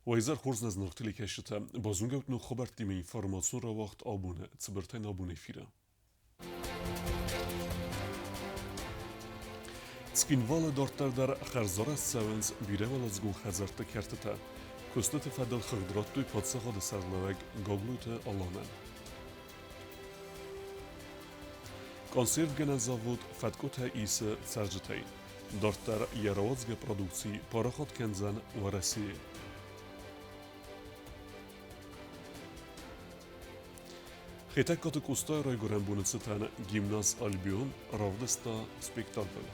Уӕ изӕр хорз нӕ зынаргъ телекӕсджытӕ! Базонгӕут ног хабӕрттимӕ информацион рауагъд абоны цыбыртӕй нӕ абоны эфиры. Цхинвалы дарддӕр дӕр хӕрзарӕзт цӕуынц бирӕуӕладзыгон хӕдзӕртты кӕртытӕ. Куыстыты фӕдыл хыгъд радтой паддзахады сӕргълӕууӕг Гаглойты Аланӕн. Консервгӕнӕн завод фӕткъуытӕ исы цӕрджытӕй. Дарддӕр йӕ рауадзгӕ продукци парахат кӕндзӕн Уӕрӕсейы. Хетӕгкаты Къостайы райгуырӕн боны цытӕн гимназ «Альбион» равдыста спектакль.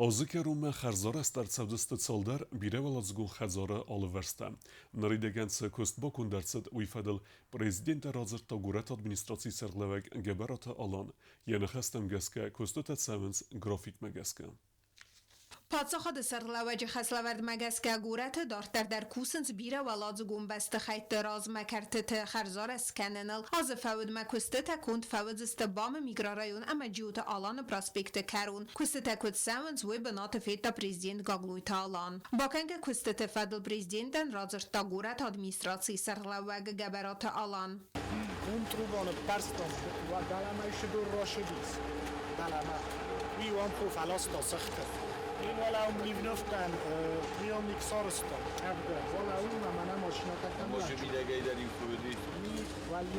Азы кӕронмӕ хӕрзарӕзт ӕрцӕудзысты цалдӕр бирӕуӕладзыгон хӕдзары алывӕрстӕ. Ныридӕгӕн цы куыст баконд ӕрцыд, уый фӕдыл президенты радзырдта горӕты администрацийы сӕргълӕууӕг Гӕбӕраты Алан. Йӕ ныхӕстӕм гӕсгӕ, куыстытӕ цӕуынц графикмӕ гӕсгӕ. Паддзахады сӕргълӕууӕджы хӕслӕвӕрдмӕ гӕсгӕ горӕты дарддӕр дӕр кусынц бирӕуӕладзыгон бӕстыхӕйтты размӕ кӕртыты хӕрзарӕзт скӕныныл. Азы фӕудмӕ куыстытӕ конд фӕуыдзысты БАМ-ы микрорайон ӕмӕ Джиоты Аланы проспекты кӕрон. Куыстытӕ куыд цӕуынц, уый бынаты федта президент Гаглойты Алан. Бакӕнгӕ куыстыты фӕдыл президентӕн радзырдта горӕты администрацийы сӕргълӕууӕг Гӕбӕраты Алан. Унтрубаны ппӕрстон дӕлӕмӕ сыдур рашыдис дӕлӕмӕ. Уый уӕм ку фӕласта цыхты. Уӕлӕ уым ливневкӕн приемник сарӕзтам, ӕвгӕ. Уӕлӕ уым ӕмӕ нӕ машинӕтӕ кӕм Може мидӕгӕй дӕр иу куы уыди.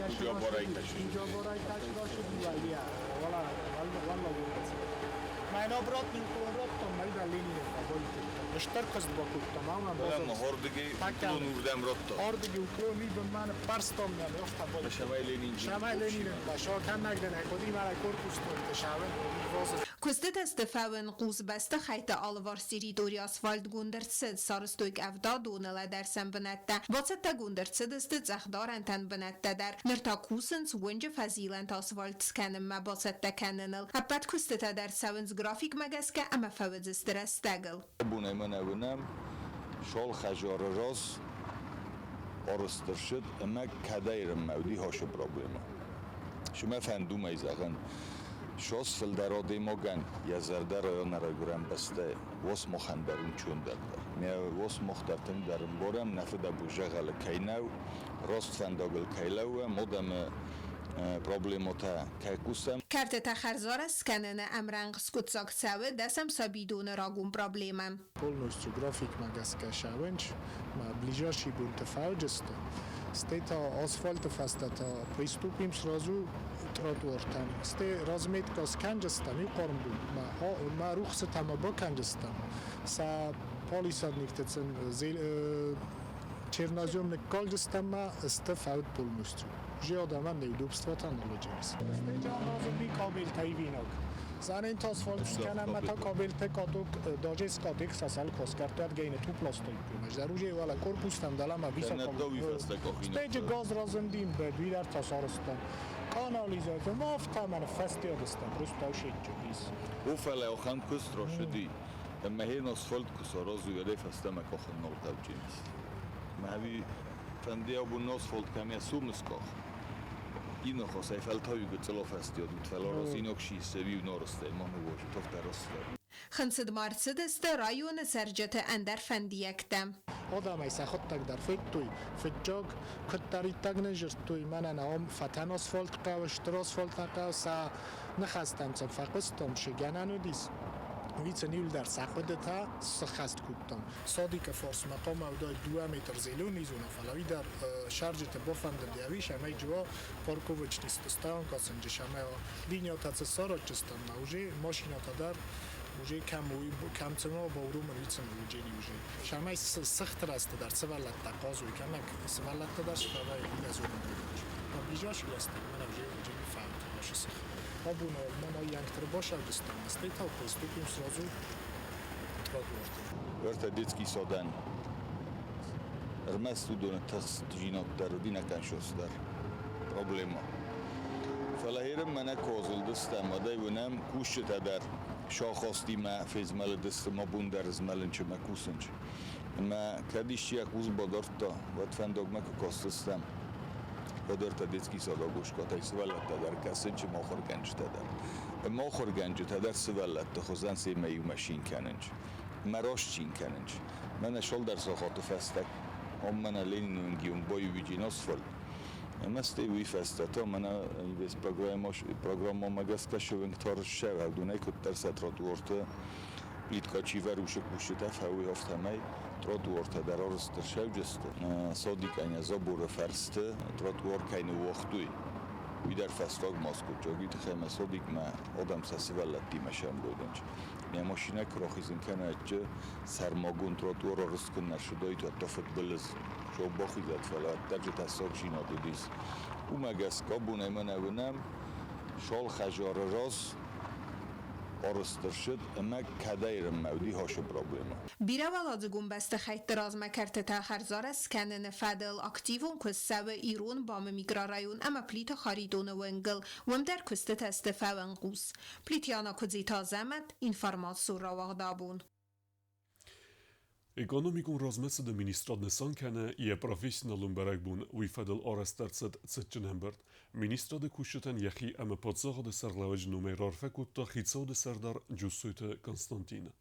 Уджабарӕй кӕсы. Уӕлӕ, уӕлӕ Мӕн обратно уклон радтам, мӕ Ленины фӕбойтыдтам. Стыр куыст бакодтам, ӕмӕ Хордыгӕй уклон урдӕм радта. Хордыгӕй уклон уый мӕ ныппӕрстам, нӕ Шамай Ленин. Шамай Ленин, шоканнаг дӕн, ходи мӕ корпустон, шавен, Куыстытӕ сты фӕуын хъус бӕстыхӕйтты алыварс территори асфальтгонд ӕрцыд, сарӕзтой къӕвда доны лӕдӕрсӕн бынӕттӕ, бацӕттӕгонд ӕрцыдысты цъӕхдарӕнтӕн бынӕттӕ дӕр. Ныр та кусынц уынджы фӕзилӕнты асфальт скӕнынмӕ бацӕттӕ кӕныныл. Ӕппӕт куыстытӕ дӕр цӕуынц графикмӕ гӕсгӕ ӕмӕ фӕуыдзысты рӕстӕгыл. Бонӕй мӕнӕ уынӕм, шол хӕдзары раз арӕзт ӕрцыд ӕмӕ кӕдӕй рынмӕ уыди хосы проблемӕ. Сымӕ фӕндумӕй зӕгъын, шос фылдӕр адӕймагӕн йӕ зӕрдӕ районы райгуырӕн бӕстӕ уос махӕн дӕр уынчондӕр дӕр. Ме уос мах дӕр тынгдӕр ӕмбарӕм, нӕ фыдӕбон зӕгъӕлы кӕй нӕу, раст фӕндагыл кӕй лӕууӕм, адӕмы проблемӕтӕ кӕй хъусӕм. Кӕртытӕ хӕрзарӕзт скӕныны ӕмрӕнхъ скъуыддзаг цӕуы дӕсӕм сабидоны рагон проблемӕ. Полностью графикмӕ гӕсгӕ сӕвӕнч ма ближайший бонты фӕуджысты. Стӕй та асфальты фӕстӕ та приступим сразу тротуартӕм. Стӕй разметка скӕнджыстӕм иу хъармбон ма рухсытӕ ма бакӕнджыстӕм. Сӕ палисадникты сын чернозем ныккалджыстӕм ма сты фӕуд полностью. Уже адӕмӕн неудобствотӕ налоджынц. Стӕй кабелтӕ ивинаг. Занен асфальт скӕнӕм та кабелтӕ каток даже скатек сасал коскартат гейне тупластой. Уже вала корпустам дӕлӕмӕ високо. Стӕй газ разындим бе дуйдар тасарыстам. Канализация мафтаман фӕстиадыстам, просто аушетчудис. Офеле ахӕм куыст рашыди, ӕмӕ хен асфальт куы саразуй, уӕдӕй фӕстӕмӕ къахын нал хъӕуджынис. Мӕ фӕнды абон асфальт кӕм йӕ сумыскъах. Инохосӕй фӕлтау гыццыл афӕстиат уыд, фӕлӕ разинаг сисӕвиу нарыстӕй ма ныууазут, афтӕ растдӕр. Хынцыд ма ӕрцыдысты районы цӕрджыты ӕндӕр фӕндиӕгтӕ. Адӕмӕй сӕхуыдтӕг дӕр федтой, фыццаг куыддӕриддӕр нын зыдтой, мӕнӕн ам фӕтӕн асфальт хъӕуы, стыр асфальт нӕ хъӕуы, сӕ ныхӕстӕм сын фӕхъуыстам, цы гӕнӕн уыдис, уый сын иуылдӕр сӕ хъуыдытӕ сыххӕст кодтам. Садикы фарсмӕ хъуамӕ уыдаид дыууӕ метр зелёный зона, фӕлӕ уый дӕр сӕрджыты бафӕндыд ӕви сӕмӕй джуа парковочный стоянка сынджы сӕмӕ линиятӕ цы саразджыстӕм, уже машинӕтӕ дӕр уже кӕм кӕм цӕмӕ бауромын, уый цӕмӕ уыджени уже. Сӕмӕй сыхты рӕзты дӕр сывӕллӕттӕ хъазой, кӕмӕ сывӕллӕттӕ дӕр сфӕлӕй уый зонын Ближайший рӕстӕг мӕнӕ уже уыджени фӕнд нашы сых. Абон мӕнӕ янгтыр башардыстам, стӕй та приступим сразу тротуартыл. Уӕртӕ детский садӕн ӕрмӕст уыдоны тыхст зинад дӕр уыди нӕ кӕнсос дӕр проблема. Фӕлӕ херын мӕнӕ козылдыстӕм, уӕдӕй уынӕм кусджытӕ дӕр сахастимӕ фезмӕлыдысты ма бон дӕр змӕлынчы мӕ кусынчы. Ӕмӕ кӕд исчи йӕ хъус бадардта, уӕд фӕндагмӕ куы кастыстӕм, уӕд ӕртӕ детский сад агоскатӕй сывӕллӕттӕ дӕр кӕсынчы ма ахуыргӕнджытӕ дӕр. Ӕмӕ ахуыргӕнджытӕ дӕр сывӕллӕтты хуызӕн семӕ иумӕ цин кӕнынч. Ӕмӕ раст цин кӕнынч. Мӕнӕ цалдӕр сахаты фӕстӕ ам мӕнӕ Ленины уынги уынг баиуиджин асфальт. Ӕмӕ стӕй уый фӕстӕ та мӕнӕ программӕмӕ гӕсгӕ сывынгтар ссӕвӕрдонӕй куыддӕр сӕ тротуарты плиткӕ чи вӕрусы кусджытӕ фӕуой, афтӕмӕй тротуартӕ дӕр арӕзт ӕрцӕуджысты. Садикӕн заборы фӕрсты тротуар кӕй ныууагътой, уый дӕр фӕстаг ма скодтой. Уый тыххӕй мӕ садикмӕ адӕм сӕ сывӕллӕттимӕ сӕмбӕлдӕнч. Мӕ машинӕ куы рахизын кӕна ӕдджы, сӕрмагонд тротуар арӕзт куы нӕ рцыдаид, уӕд та фыдбылыз. Сау бахизӕд, фӕлӕ ӕддӕджы тӕссагдзинад уыдис. Уымӕ гӕсгӕ абонӕй мӕнӕ уынӕм, Шал хӕдзары раз арӕзт ӕрцыд ӕмӕ кӕдӕйрынмӕ уыди ацы проблемӕ. Бирӕуӕладзыгон бӕстыхӕйтты размӕ кӕртытӕ хӕрзарӕзт скӕныны фӕдыл активон куыст цӕуы Ирон БАМ-ы микрорайон ӕмӕ Плиты Харитоны уынгыл. Уым дӕр куыстытӕ сты фӕуӕнхъус. Плитиана Куыдзиты Азӕмӕт, информацион рауагъд абон. Экономикон размӕцыды министрад нысан кӕны йӕ профессионалон бӕрӕгбон, уый фӕдыл арӕзт ӕрцыд цытджын ӕмбырд. Министрады кусджытӕн йӕхи ӕмӕ паддзахады сӕргълӕууӕджы номӕй раарфӕ кодта хицауады сӕрдар Джуссойты Константин.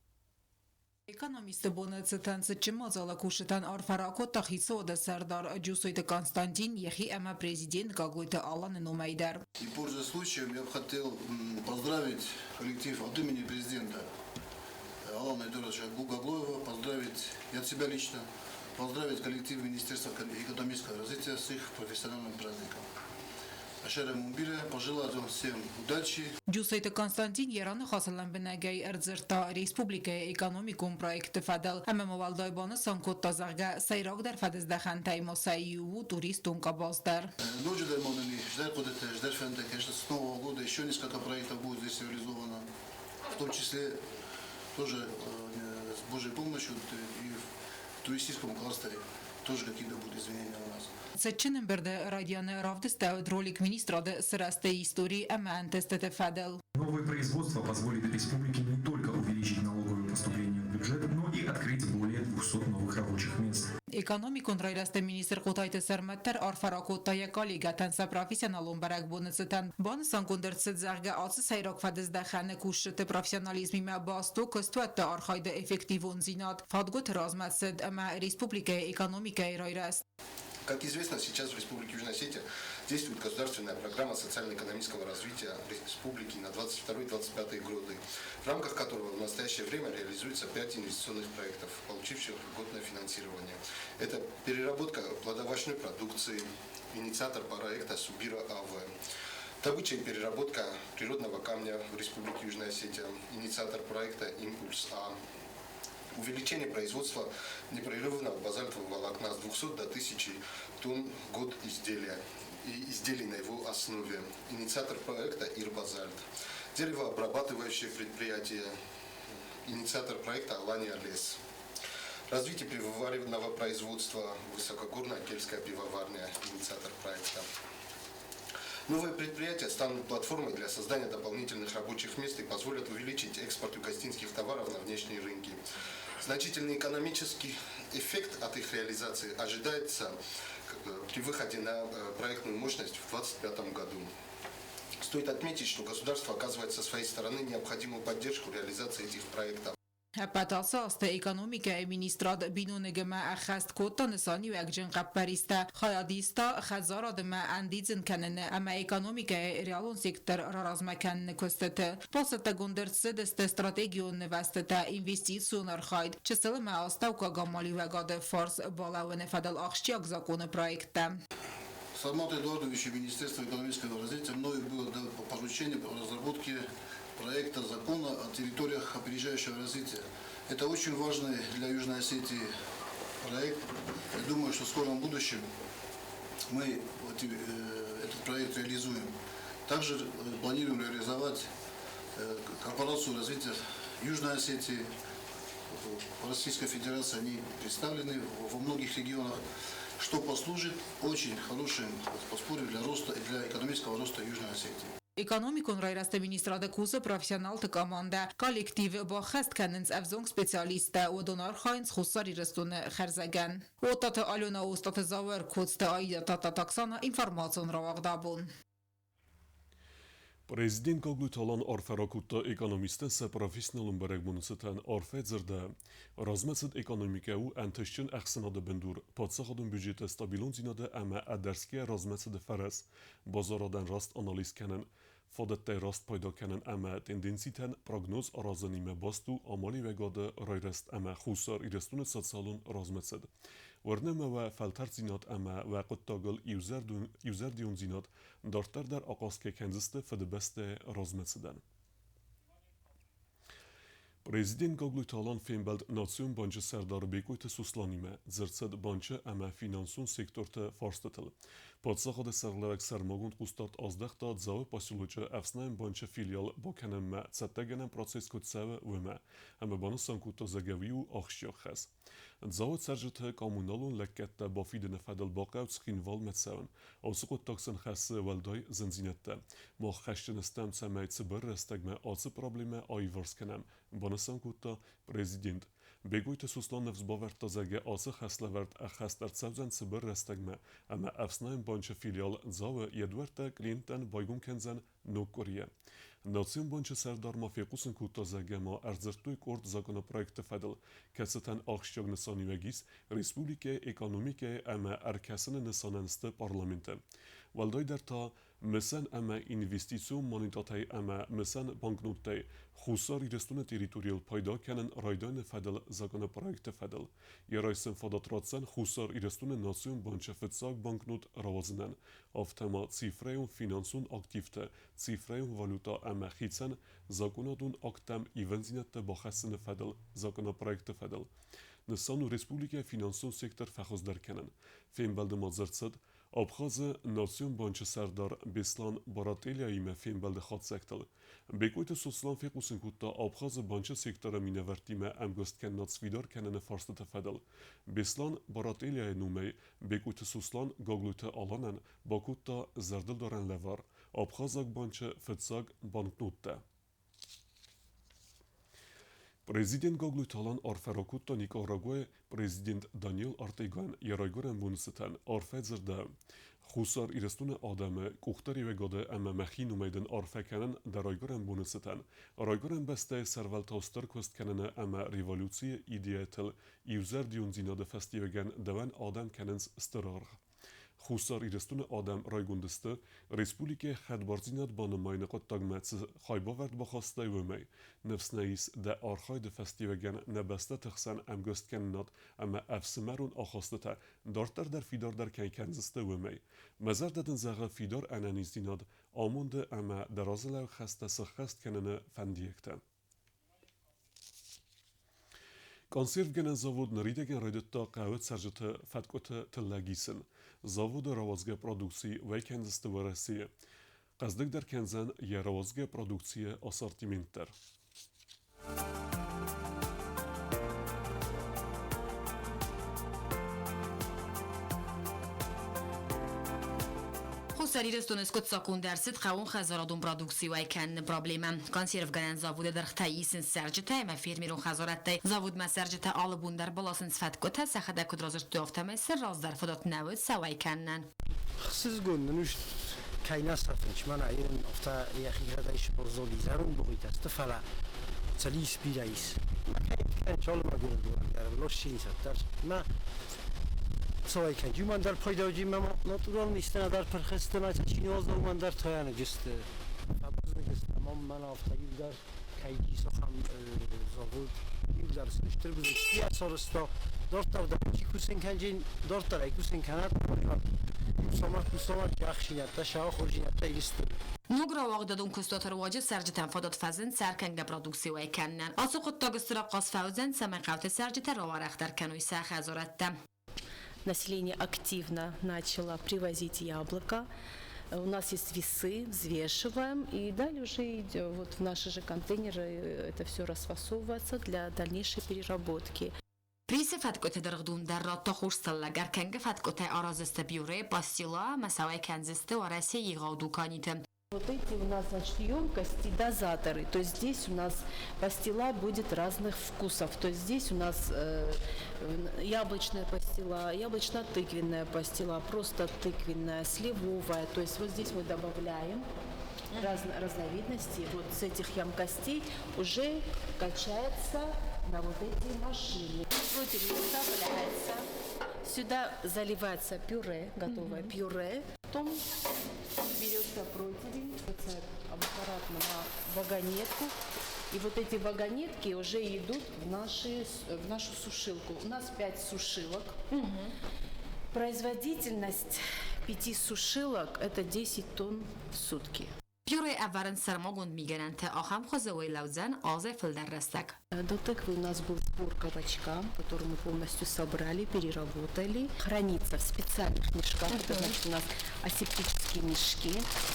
Экономисты боны цытӕн цытджын мадзалы кусджытӕн арфӕ ракодта хицауады сӕрдар Джусойты Константин йӕхи ӕмӕ президент Гаглойты Аланы номӕй дӕр. И пользуясь случаем, я бы хотел поздравить коллектив от имени президента Алана Эдуардовича Гаглоева, поздравить и от себя лично, поздравить коллектив Министерства экономического развития с их профессиональным праздником. Ашара Мумбира, пожелать вам всем удачи. Джусойты Константин йӕ раныхасы лӕмбынӕгӕй ӕрдзырдта республикӕйы экономикон проекты фӕдыл ӕмӕ ма уӕлдай банысан кодта, зӕгъгӕ, сӕйрагдӕр фӕдыздӕхӕнтӕй ма сӕ иу у туристон къабаз дӕр. Ноджыдӕр ма нын ис дӕр хъуыдытӕ, дӕр фӕндтӕ, конечно, с Нового года еще несколько проектов будет здесь реализовано, в том числе тоже с Божьей помощью и в туристическом кластере тоже какие-то будут изменения у нас. Цытджын ӕмбырды райдианы равдыстӕуыд ролик министрады сырӕзты истори ӕмӕ ӕнтыстыты фӕдыл. Новое производство позволит республике не только увеличить налоговые поступления в бюджет, но и открыть более 200 новых рабочих мест. Экономикон райрӕзты министр Хъотайты Сӕрмӕт дӕр арфӕ ракодта йӕ коллегӕтӕн сӕ профессионалон бӕрӕгбоны цытӕн. Банысангонд ӕрцыд, зӕгъгӕ, ацы сӕйраг фӕдыздӕхӕны кусджыты профессионализмимӕ баст у куыстуӕтты архайды эффективондзинад, фадгуыты размӕцыд ӕмӕ республикӕйы экономикӕйы райрӕзт. Как известно, сейчас в Республике Южная Осетия действует государственная программа социально-экономического развития республики на 22-25 годы, в рамках которого в настоящее время реализуется 5 инвестиционных проектов, получивших льготное финансирование. Это переработка плодоовощной продукции, инициатор проекта Субира АВ, добыча и переработка природного камня в Республике Южная Осетия, инициатор проекта «Импульс А», увеличение производства непрерывного базальтового волокна с 200 до 1000 тонн в год изделия и изделий на его основе. Инициатор проекта «Ирбазальт». Деревообрабатывающее предприятие. Инициатор проекта «Алания Лес». Развитие пивоваренного производства «Высокогорная кельтская пивоварня». Инициатор проекта. Новые предприятия станут платформой для создания дополнительных рабочих мест и позволят увеличить экспорт югостинских товаров на внешние рынки. Значительный экономический эффект от их реализации ожидается при выходе на проектную мощность в 2025 году. Стоит отметить, что государство оказывает со своей стороны необходимую поддержку реализации этих проектов. Ӕппӕт ацы азты экономикӕйы министрад биноныгимӕ ӕххӕст кодта нысаниуӕгджын хъӕппӕристӕ, хайад иста хӕдзарадимӕ ӕндидзын кӕныны ӕмӕ экономикӕйы реалон сектор раразмӕ кӕныны куыстыты. Бацӕттӕгонд ӕрцыдысты стратегион нывӕзтытӕ, инвестицион архайд, чысыл ӕмӕ астӕуккаг амалиуӕгады фарс балӕууыны фӕдыл ахсджиаг законы проекттӕ. Сармату Эдуардовичу Министерства экономического развития мною было дано поручение по разработке проекта закона о территориях опережающего развития. Это очень важный для Южной Осетии проект. Я думаю, что в скором будущем мы этот проект реализуем. Также планируем реализовать корпорацию развития Южной Осетии. В Российской Федерации они представлены во многих регионах, что послужит очень хорошим подспорьем для роста и для экономического роста Южной Осетии. Экономикон райрӕзты министрады кусы профессионалты командӕ. Коллектив баххӕст кӕнынц ӕвзонг специалисттӕ, уыдон архайынц Хуссар Ирыстоны хӕрзӕгӕн. Оттаты Алена, Остъаты Зауыр, Коцты Аида, Тадтаты Оксана, информацион рауагъд абон. Президент Гаглойты Алан арфӕ ракодта экономисттӕн сӕ профессионалон бӕрӕгбоны цытӕн арфӕ дзырдӕ. Размӕцыд экономикӕ у ӕнтыстджын ӕхсӕнады бындур, паддзахадон бюджеты стабилондзинады ӕмӕ ӕдӕрсгӕ размӕцыды фӕрӕз, базарадӕн раст анализ кӕнын, фадӕттӕй раст пайда кӕнын ӕмӕ тенденцитӕн прогноз аразынимӕ баст у амалиуӕгады райрӕзт ӕмӕ Хуссар Ирыстоны социалон размӕцыд. Уырны мӕ уӕ фӕлтӕрддзинад ӕмӕ уӕ хъуыддагыл иузӕрдиондзинад дарддӕр дӕр ахъаз кӕй кӕндзысты Фыдыбӕстӕйы размӕцыдӕн. Президент Гаглойты Алан фембӕлд Национ банчы сӕрдар Бекъойты Сосланимӕ, дзырд цыд банчы ӕмӕ финансон секторты фарстытыл. Паддзахады сӕргълӕууӕг сӕрмагонд хъусдард аздӕхта Дзауы поселочы Ӕфснайӕн банчы филиал бакӕнынмӕ цӕттӕгӕнӕн процесс куыд цӕуы, уымӕ, ӕмӕ банысан кодта, зӕгъгӕ, уый у ахсджиаг хӕс. Дзауы цӕрджыты коммуналон лӕггӕдтӕ бафидыны фӕдыл бахъӕуы Цхинвалмӕ цӕуын. Ацы хъуыддаг сын хӕссы уӕлдай зындзинӕдтӕ. Мах хӕсджын стӕм, цӕмӕй цыбыр рӕстӕгмӕ ацы проблемӕ аиварс кӕнӕм, банысан кодта президент. Бегойты Сослан ныфс бавӕрдта, зӕгъгӕ, ацы хӕслӕвӕрд ӕххӕст ӕрцӕудзӕн цыбыр рӕстӕгмӕ ӕмӕ Ӕфснайӕн банчы филиал Дзауы йӕ дуӕрттӕ клиенттӕн байгом кӕндзӕн ног къуырийӕ. Национ банчы сӕрдар ма фехъусын кодта, зӕгъгӕ ма ӕрдзырдтой къорд законопроекты фӕдыл, кӕцытӕн ахсджиаг нысаниуӕг ис республикӕйы экономикӕйы ӕмӕ ӕркӕсыны нысанӕн сты парламенты. Уӕлдайдӕр та мысӕн ӕмӕ инвестицион монетатӕй ӕмӕ мысӕн банкноттӕй Хуссар Ирыстоны территорийыл пайда кӕнын райдайыны фӕдыл законопроекты фӕдыл. Йӕ райсын фадат ратдзӕн Хуссар Ирыстоны Национ банчы фыццаг банкнот рауадзынӕн, афтӕ ма цифрӕйон финансон активтӕ, цифрӕйон валютӕ ӕмӕ хицӕн закъонадон акттӕм ивӕндзинӕдтӕ бахӕссыны фӕдыл законопроекты фӕдыл. Нысан у республикӕйы финансон сектор фӕхуыздӕр кӕнын. Фембӕлды ма дзырд цыд Абхазы Национ банчы сӕрдар Беслан Баратъелиаимӕ фембӕлды хатдзӕгтыл. Бекъойты Сослан фехъусын кодта Абхазы банчы секторы минӕвӕрттимӕ ӕмгуысткӕнынад сфидар кӕныны фарстыты фӕдыл. Беслан Баратъелиайы номӕй Бекъойты Сослан Гаглойты Аланӕн бакодта зӕрдылдарӕн лӕвар Абхазаг банчы фыццаг банкноттӕ. Президент Гаглойты Алан арфӕ ракодта Никарагуайы президент Даниэл Ортегайӕн йӕ райгуырӕн боны цытӕн арфӕ дзырдӕ. Хуссар Ирыстоны адӕмы къухдариуӕгады ӕмӕ мӕхи номӕй дын арфӕ кӕнын дӕ райгуырӕн боны цытӕн, райгуырӕн бӕстӕйы сӕрвӕлтау стыр куыст кӕныны ӕмӕ революцийы идеятыл иузӕрдиондзинады фӕстиуӕгӕн дӕуӕн адӕм кӕнынц стыр аргъ. Хуссар Ирыстоны адӕм райгонд сты, республикӕйы хӕдбардзинад банымайыны хъуыддагмӕ цы хайбавӕрд бахастай, уымӕй. Ныфс нӕ ис, дӕ архайды фӕстиуӕгӕн нӕ бӕстӕты хсӕн ӕмгуысткӕнынад ӕмӕ ӕфсымӕрон ахастытӕ дарддӕр дӕр фидардӕр кӕй кӕндзысты, уымӕй. Мӕ зӕрдӕ дын зӕгъы фидар ӕнӕниздзинад, амонды ӕмӕ дӕ разылӕуг хӕстӕ сыххӕст кӕныны фӕндиӕгтӕ. Консервгӕнӕн завод ныридӕгӕн райдыдта хъӕуы цӕрджыты фӕткъуыты тыллӕг исын. Заводы рауадзгӕ продукци уӕй кӕндзысты Уӕрӕсейы. Хъӕздыгдӕр кӕндзӕн йӕ рауадзгӕ продукцийы ассортимент дӕр. Хуссар Ирыстоны скъуыддзаггонд ӕрцыд хъӕууонхӕдзарадон продукци уӕй кӕныны проблемӕ. Консервгӕнӕн заводы дӕргътӕ исынц цӕрджытӕ ӕмӕ фермерон хӕдзарадтӕй. Заводмӕ цӕрджытӕ алы бон дӕр баласынц фӕткъуытӕ, сӕхӕдӕг куыд радзырдтой, афтӕмӕй сӕ раздӕр фадат нӕ уыд сӕ уӕй кӕнынӕн. Хсызгон нын уыд, кӕй нӕ сӕфынц, мӕнӕ йын афтӕ йӕхигъӕдӕй сбӕрзонд изӕрон богъитӕ сты, фӕлӕ цӕлис бирӕ ис. Мӕ кӕй Мӕ цӕуӕй кӕн. Уымӕн дӕр пайдауджи мӕ натуралон истӕнӕ дӕр пырхысты, мӕ чиноз уымӕн дӕр тайаныгысты. Фӕбузныгысты, ӕмӕ мӕн афтӕ иу дӕр кӕй исахам завод, иу дӕр стыр бузыг сарызта. Дарддӕр дӕр чи кусын кӕнджин, дарддӕр ӕй кусын кӕнӕд, Кусамӕ кусамӕ ӕхсинӕдтӕ, сӕ хорзинӕдтӕ исты. Ног рауагъдадон куыстуаты руаджы цӕрджытӕн фадат фӕзынд сӕркӕнгӕ продукци уӕй кӕнынӕн. Ацы хъуыддаг стыр ахъаз фӕуыдзӕн, цӕмӕй хъӕуты цӕрджытӕ рауӕрӕхдӕр кӕной сӕ хӕдзарӕдтӕ. Население активно начало привозить яблоко. У нас есть весы, взвешиваем, и далее уже вот в наши же контейнеры это все расфасовывается для дальнейшей переработки. Присы фӕткъуыты дыргъдон дӕр радта хорз тыллӕг, ӕркӕнгӕ фӕткъуытӕй араздзысты пюре, пастила ӕмӕ сӕ уӕй кӕндзысты Уӕрӕсейы егъау дуканиты. Вот эти у нас, значит, емкости, дозаторы. То есть здесь у нас пастила будет разных вкусов. То есть здесь у нас яблочная пастила, яблочно-тыквенная пастила, просто тыквенная, сливовая. То есть вот здесь мы добавляем разновидности. Вот с этих емкостей уже качается на вот эти машины. Противень вставляется. Сюда заливается пюре, готовое пюре. Потом берется противень, аккуратно на вагонетку. И вот эти вагонетки уже идут в нашу сушилку. У нас 5 сушилок. Производительность 5 сушилок – это 10 тонн в сутки. Пюре ӕвӕрынц сӕрмагонд мигӕнӕнты, ахӕм хуызы уый лӕудзӕн азӕй фылдӕр рӕстӕг. До тыквы у нас был сбор кабачка, который мы полностью собрали, переработали. Хранится в специальных мешках. Это значит, у нас асептические мешки.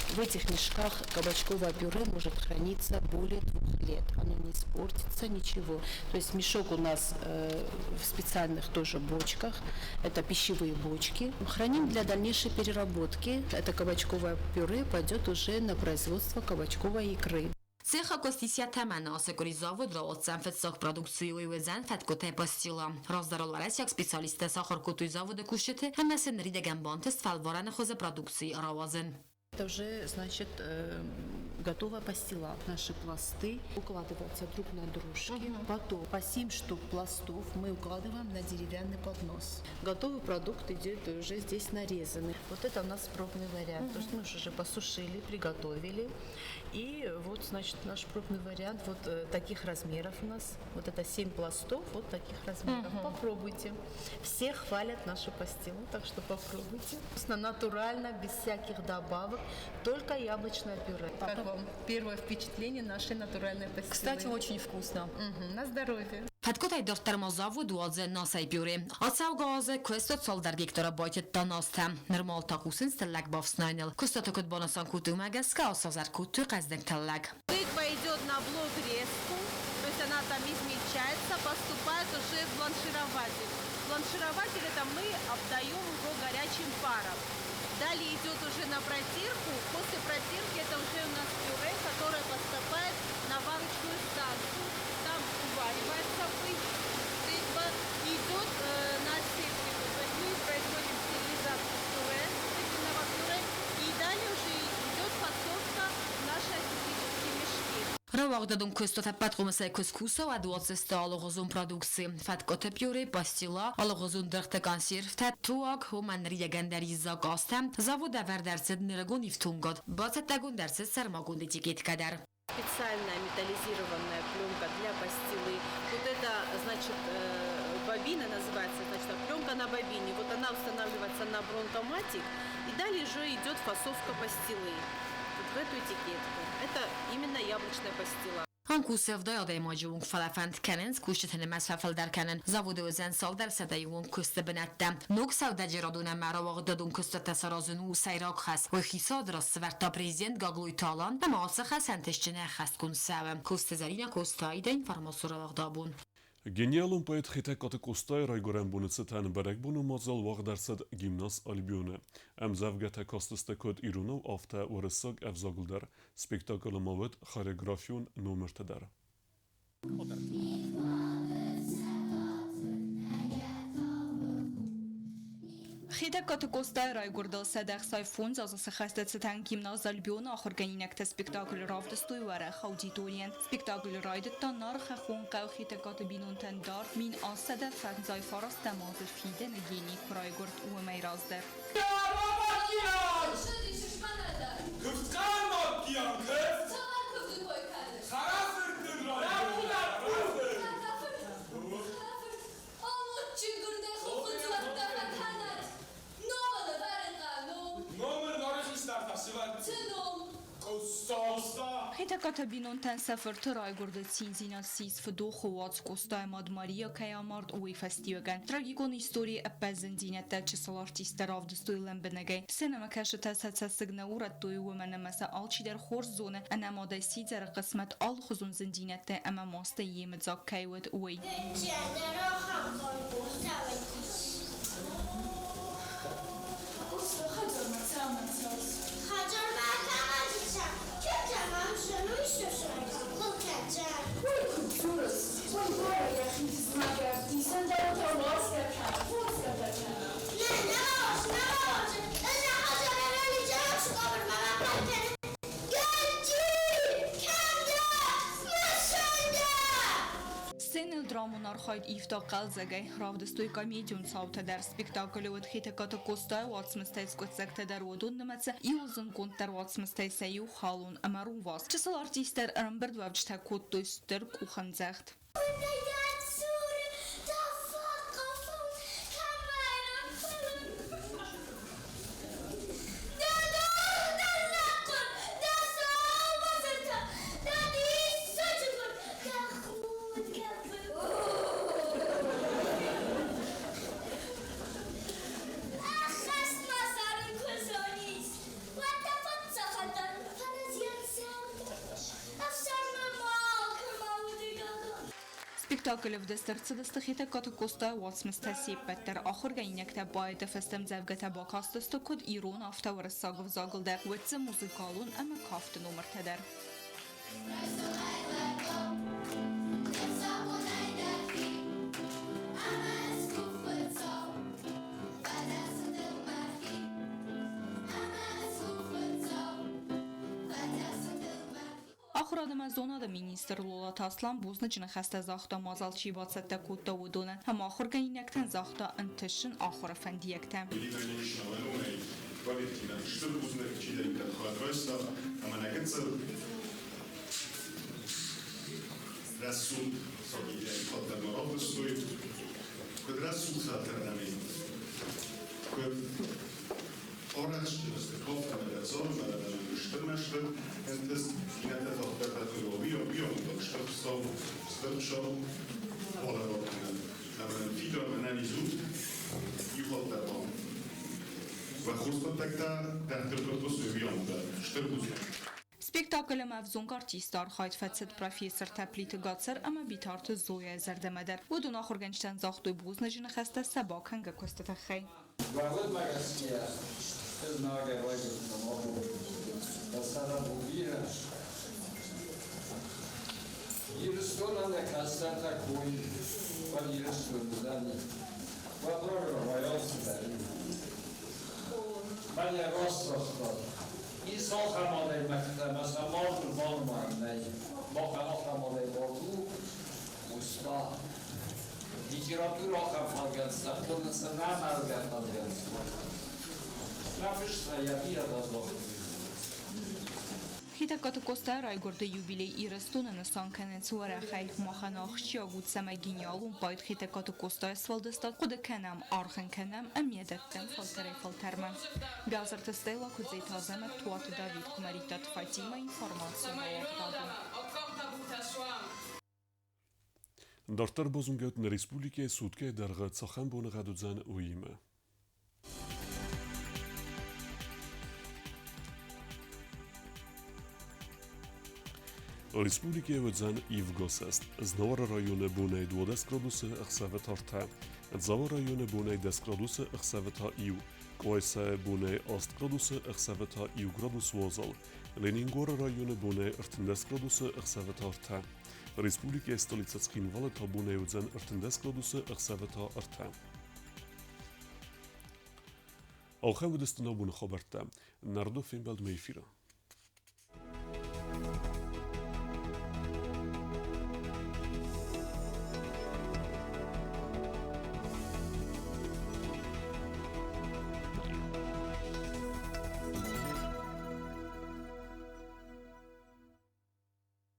В этих мешках кабачковое пюре может храниться более 2 лет. Оно не испортится, ничего. То есть мешок у нас в специальных тоже бочках. Это пищевые бочки. Храним для дальнейшей переработки. Это кабачковое пюре пойдет уже на производство кабачковой икры. Цехы куыст ис йӕ тӕмӕны, ацы къуыри завод рауадздзӕн фыццаг продукци, уый уыдзӕн фӕткъуытӕй пастила. Раздӕр уӕрӕсейаг специалисттӕ сахуыр кодтой заводы кусджыты ӕмӕ сын ныридӕгӕн бантыст фӕлварӕны хуызы продукци рауадзын. Это уже, значит, готовая пастила. Наши пласты укладываются друг на дружке. Потом по 7 штук пластов мы укладываем на деревянный поднос. Готовый продукт идет уже здесь нарезанный. Вот это у нас пробный вариант. То есть мы уже посушили, приготовили. И вот, значит, наш пробный вариант вот таких размеров у нас. Вот это 7 пластов вот таких размеров. Попробуйте. Все хвалят нашу пастилу, так что попробуйте. Вкусно, натурально, без всяких добавок. Только яблочное пюре. Как вам первое впечатление нашей натуральной пастилы? Кстати, очень вкусно. На здоровье. Фӕткъуытӕй дарддӕр ма завод уадзы насӕй пюре. Ацӕугӕ азы куыстуат цалдӕр гектары байтыдта настӕ. Нырма та кусынц тыллӕг бафснайыныл. Куыстуаты куыд банысан кодтой, уымӕ гӕсгӕ ацы аз ӕркодтой хъӕздыг тыллӕг. Тыква идет на блок резку, то есть она там измельчается, поступает уже в бланширователь. Бланширователь это мы обдаем его горячим паром. Далее идет уже на протирку. После протирки это уже у нас пюре, которое поступает на варочную станцию. Там уваривается тыква и идет на септику. То есть мы производим стерилизацию пюре, тыквенного пюре. И далее уже идет фасовка в наши асептические мешки. Рауагъдадон куыстуат ӕппӕт хъомысӕй куы скуса, уӕд уадздзысты алыгъуызон продукци. Фӕткъуыты пюре, пастила, алыгъуызон дыргъты консервтӕ, туаг, уымӕн ныридӕгӕн дӕр ис закъазтӕ. Завод ӕвӕрд ӕрцыд нырыккон ифтонгад. Бацӕттӕгонд ӕрцыд сӕрмагонд этикеткӕ дӕр. Специальная металлизированная пленка для пастилы. Вот это, значит, бобина называется, значит, пленка на бобине. Вот она устанавливается на бронкоматик, и далее уже идет фасовка пастилы. Вот в эту этикетку. Это именно яблочная пастила. Ам кусы 70 адӕймаджы онг, фӕлӕ фӕнд кӕнынц кусджыты нымӕц фӕфылдӕр кӕнын. Заводы уыдзӕн цалдӕр сӕдӕйы онг куысты бынӕттӕ. Ног сӕудӕджерадон ӕмӕ рауагъдадон куыстуӕттӕ саразын у сӕйраг хӕс. Уый хицауады раз сӕвӕрдта президент Гаглойты Алан ӕмӕ ацы хӕс ӕнтыстджынӕй ӕххӕстгонд цӕуы. Коцты Зӕринӕ, Коцты Аидӕ, информацион рауагъд Абон. Гениалон поэт Хетӕгкаты Къостайы райгуырӕн боны цытӕн бӕрӕгбоны мадзал уагъд ӕрцыд гимназ Альбионы. Ӕмдзӕвгӕтӕ кастысты куыд иронау, афтӕ уырыссаг ӕвзагыл дӕр. Спектаклы ма уыд хореографион номыртӕ дӕр. Хетӕгкаты Къостайы райгуырдыл 165 азы сыхӕсты цытӕн гимназ Альбионы ахуыргӕнинӕгтӕ спектакль равдыстой уӕрӕх аудиторийӕн. Спектакль райдыдта Нары хӕххон хъӕу Хетӕгкаты бинонтӕн дард 1159 азы фидӕны гений куы райгуырд, уымӕй раздӕр. Хетӕгкаты бинонтӕн сӕ фырты райгуырды циндзинад ссис фыдохы уац, Къостайы мад Мария кӕй амард, уый фӕстиуӕгӕн. Трагикон историйы ӕппӕт зындзинӕдтӕ чысыл артисттӕ равдыстой лӕмбынӕгӕй. Сценӕмӕкӕсджытӕ сӕ цӕссыг нӕ урӕдтой, уымӕн ӕмӕ сӕ алчидӕр хорз зоны, ӕнӕмадӕй сидзӕры хъысмӕт алыхуызон зындзинӕдтӕ ӕмӕ мастӕй йемыдзаг кӕй уыд, уый. Уый куыд дзурыс, уый бары йӕхи тызмӕг ӕвдисӕн дӕр та уадзгӕ кӕны, уадзгӕ дӕ кӕны. Нӕ, нӕ уадзы, нӕ уадзы, ӕз Сценӕйыл драмон архайд ивта хъӕлдзӕгӕй, равдыстой комедион цаутӕ дӕр. Спектаклы уыд Хетӕгкаты Къостайы уацмыстӕй скъуыддзӕгтӕ дӕр, уыдон нымӕцы иууыл зындгонддӕр уацмыстӕй сӕ иу Халон ӕмӕ рувас. Чысыл артисттӕ ӕрӕмбырдуӕвджытӕ кодтой стыр къухӕмдзӕгъд. Спектаклы ӕвдыст ӕрцыдысты Хетӕгкаты Къостайы уацмыстӕ се ппӕт дӕр. Ахуыргӕнинӕгтӕ поэты фӕстӕмдзӕвгӕтӕ бакастысты куыд ирон, афтӕ уырыссаг ӕвзагыл дӕр, уыд дзы музыкалон ӕмӕ кафты номыртӕ дӕр. Ахуырад ӕмӕ зонады министр Лолаты Аслан бузныджы ныхӕстӕ загъта, мадзал чи бацӕттӕ кодта, уыдонӕн ӕмӕ ахуыргӕнинӕгтӕн загъта ӕнтыстджын ахуыры фӕндиӕгтӕ. Ирина Ильинична уӕ Валентина, стыр бузныг, чидӕриддӕр хатт райста ӕмӕ нӕ гыццыл рӕсугъд сабитӕй хаттӕрмӕ равдыстой. Куыд рӕсугъд хатыр нӕм и, куыд арӕхстджын сты кафт ӕмӕ дӕ цармӕ стыр мӕсты ӕнтыст, иннӕтӕ тагъддӕр уый стыр Хуыцау, стыр Хуыцау балӕвар кӕнӕд. Ӕмӕ фидар ӕнӕниз ут, иу хатт дӕр ма. Уӕ хорз хъуыддӕгтӕ дарддӕр куыд хъуысой, уый амондӕн. Стыр бузныг. Спектаклы ӕмӕ ӕвзонг артисты архайд фӕцыд профессортӕ Плиты Гацыр ӕмӕ Битарты Зояйы зӕрдӕмӕ дӕр. Уыдон ахуыргӕнджытӕн загътой бузныджы ныхӕстӕ сӕ бакӕнгӕ куысты тыххӕй. Уӕлдмӕ гӕсгӕ ӕзнагӕй райдыдтон абон дӕ цӕрӕнбон бирӕ. Ирыстонӕн йӕ кӕстӕртӕ кой, уӕд Ирыстон уыдзӕни. Уӕ программӕйы алцыдӕр и. Мӕн йӕ раст загъта. Ис ахӕм адӕймӕгтӕ, ӕмӕ сӕ мардыл банымайӕн нӕй. Махӕн ахӕм адӕймаг у Къоста. Литературӕ ахӕм фӕлгӕнцтӕ хонынц ӕнӕмӕлгӕ фӕлгӕнцтӕ. Мӕ фыста йӕ бирӕтӕ загътой. Хетӕгкаты Къостайы райгуырды юбилей Ирыстоны нысан кӕнынц уӕрӕхӕй. Махӕн ахсджиаг у, цӕмӕй гениалон поэт Хетӕгкаты Къостайы сфӕлдыстад хъуыды кӕнӕм, аргъ ын кӕнӕм ӕмӕ дӕттӕм фӕлтӕрӕй-фӕлтӕрмӕ. Бязырты Стелла, Куыдзеты Азӕмӕт, Туаты Давид, Куымӕридтаты Фатимӕ, информацион рауагъдадон. Дарддӕр базонгӕ нӕ республикӕйы суткӕйы дӕргъы цахӕм боныгъӕд уыдзӕн, уыимӕ. Республикӕйы уыдзӕн ивгосӕст. Знауыры районы бонӕй 12 градусы, ӕхсӕвы та ӕртӕ. Дзауы районы бонӕй 10 градусы, ӕхсӕвы та иу. Къуайсайы бонӕй 8 градусы, ӕхсӕвы та 1 градус уазал. Ленингоры районы бонӕй 13 градусы, ӕхсӕвы та ӕртӕ. Республикӕйы столицӕ Цхинвалы та бонӕй уыдзӕн 13 градусы, ӕхсӕвы та ӕртӕ. Ахӕм уыдысты нӕ боны хабӕрттӕ. Нардо фембӕлдмӕ эфиры.